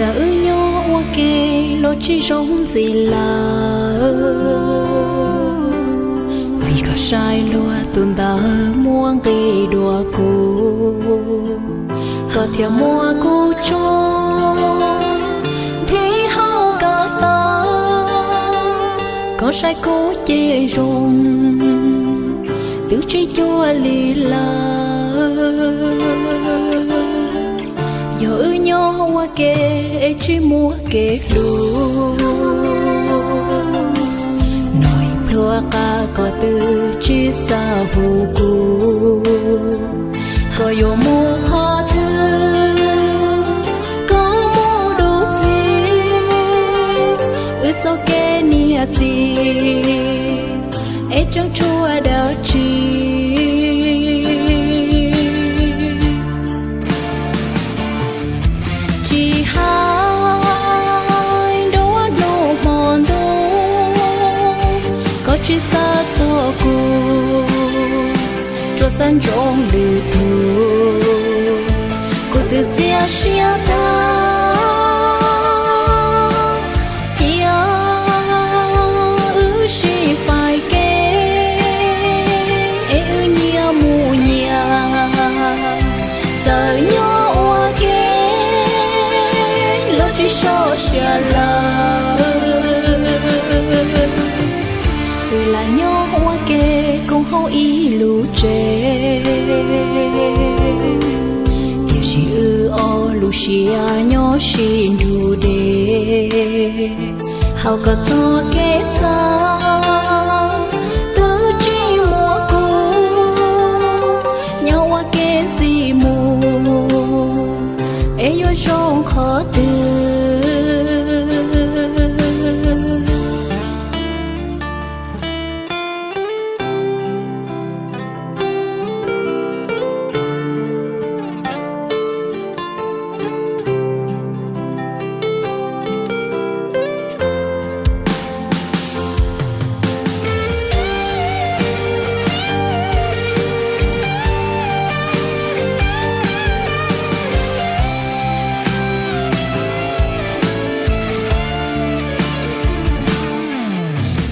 Cas wb nyob ua ke los tsis zoo ntxiv lawm, vim koj saib luag tus ntawd muaj nqis dua kuv, koj thiaj muab kuv tso nthi hauv ko taw. Koj saib kuv ces zoo, twb tsis cuag li lawm. Yog wb nyob ua ke es tsis muaj kev hlub, no ib pluag qab koj twb tsis xav hu kuv. Koj yuav mus qhov twg, koj mus dua txiv, wb txoj kev niam txiv es tseem tshuav dab tsi? Tsis hais nruab hnub hmo ntuj, koj tsis xav txog kuv, tsuas xav ntsoov lwm tus. Kuv twb txias siab tag, cia wb sib faib kev es wb nyias mus nyias. Txawm nyob ua ke los tsis sov siab lawm, wb lam nyob ua ke koom hauv ib lub tsev, tiam sis wb ob lub siab nyob sib nrug deb. Hauv koj txoj kev xav twb tsis muaj kuv, nyob ua ke ntxiv mus es yuav zoo qhov twg?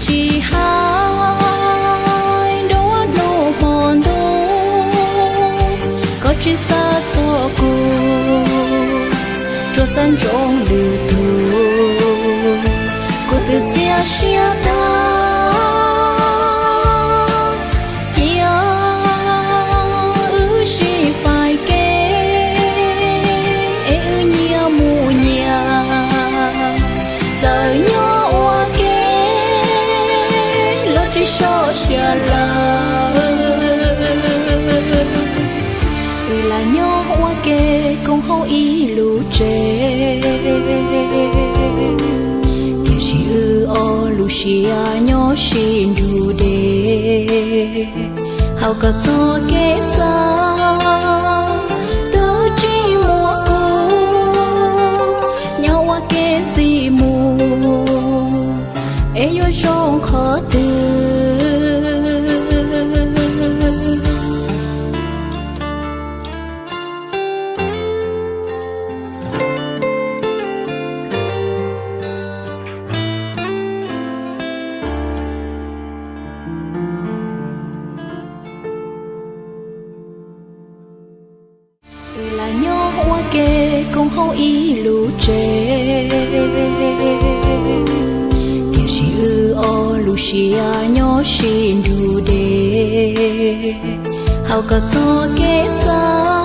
Tsis hais nruab hnub hmo ntuj, koj tsis xav txog kuv, tsuas xav ntsoov lwm tus. Kuv twb txias siab tag, cia wb sib faib kev es wb nyias mus nyias. Txawm nyob ua ke los tsis sov siab lawm, wb lam nyob ua ke koom hauv ib lub tsev, tiam sis wb ob lub siab nyob sib nrug deb. Hauv koj txoj kev xav twb tsis muaj kuv, nyob ua ke ntxiv mus es yuav zoo qhov twg? Wb lam nyob ua ke koom hauv ib lub tsev, tiam sis wb ob lub siab nyob sib nrug deb. Hauv koj txoj kev xav